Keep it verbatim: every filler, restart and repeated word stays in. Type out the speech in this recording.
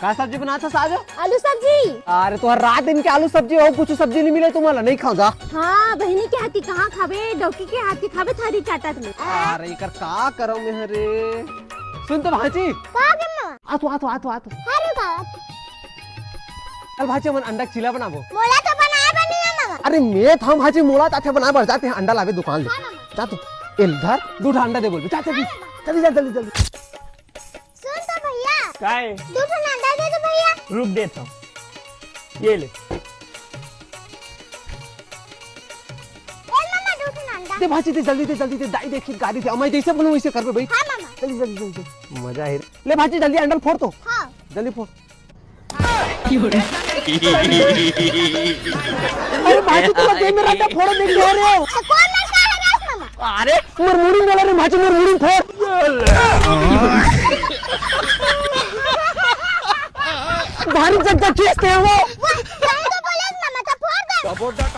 का सब्जी बनात हस आज? आलू सब्जी। अरे, तुंहर रात दिन के आलू सब्जी हो, कुछ सब्जी नहीं मिले तुम्हारा, नहीं खाओ जा। हाँ, बहिनी के हाथी कहाँ खाबे, डौकी के हाथी खाबे, थारी चाटत में। अरे, एकर का करम में रे? सुन तो भांची। का करना? आ तो, आ तो, आ तो, आ तो। अरे बाप। चल भांची, हमन अंडा के चीला बनाबो। मोला तो बनाए बर नहीं है, मामा। अरे, मैं था भांची, मोला ताथे बनाए बर जाते हैं, अंडा लाबे दुकान ले। हाँ, मामा। जा तो, ए धर, दू ठा अंडा दे बोल, जा, जल्दी, हाँ, मामा। जल्दी, जल्दी, जल्दी, जल्दी। सुन तो भैया। काय? दू ठन अंडा दे दे भैया। रुक देत हंव। ये ले। ए मामा, दू ठन अंडा। दे भांची, दे, जल्दी दे, जल्दी दे, दाई देखी गारी दे, अमय जैसे बोलूं वैसे करबे भाई। हाँ मामा। जल्दी, जल्दी, जल्दी, जल्दी। मजा है। ले भांची, जल्दी अंडा फोड़ तो। हाँ। जल्दी फोड़। अरे भांची, तुंहर देह में अंडा फोड़ देख रहे हो। तो कौन लड़का है रे मामा? अरे, मोर मुड़ी में रे भांची, मोर मुड़ी फोड़। भारी जगह खींचते हैं वो। वो, जान तो बोले मामा, तो फोड़ दे।